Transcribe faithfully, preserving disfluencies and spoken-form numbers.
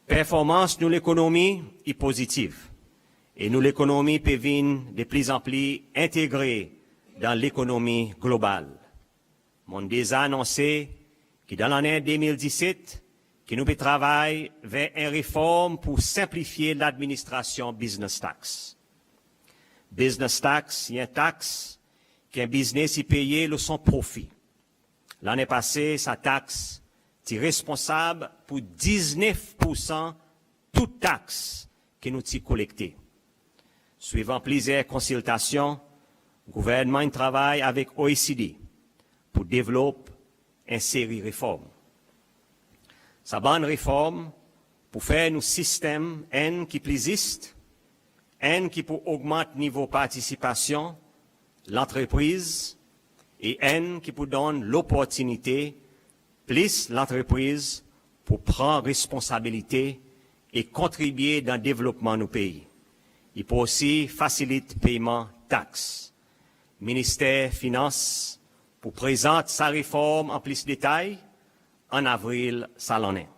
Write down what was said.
Performans nou lekonomi i pozitiv e nou lekonomi pe vin deplizanpli entegre dan lekonomi global. Mon'n deza anonse ki dan lannen de mil diset ki nou pe travay ver en reform pour senplifye ladministrasyon business tax. Business tax i en tax ki en biznes i peye lo son profi. Lannen pase sa tax ti responsab pour diznef poursan tou tax ki nou ti kolekte. Swivan plizyer konsiltasyon, Gouvernman in travay avek OECD pour devlop en seri reform. Sa bann reform pou fer nou sistenm enn ki pli zis, enn ki pou ogmant nivo partisipasyon lantrepriz e enn ki pou donn loportinite plis lantrepriz pour pran responsabilite e kontribye dan devlopman nou pei. I pou osi fasilit peyman tax. Minister Finans pou prezant sa reform an plis detay an Avril sa lannen.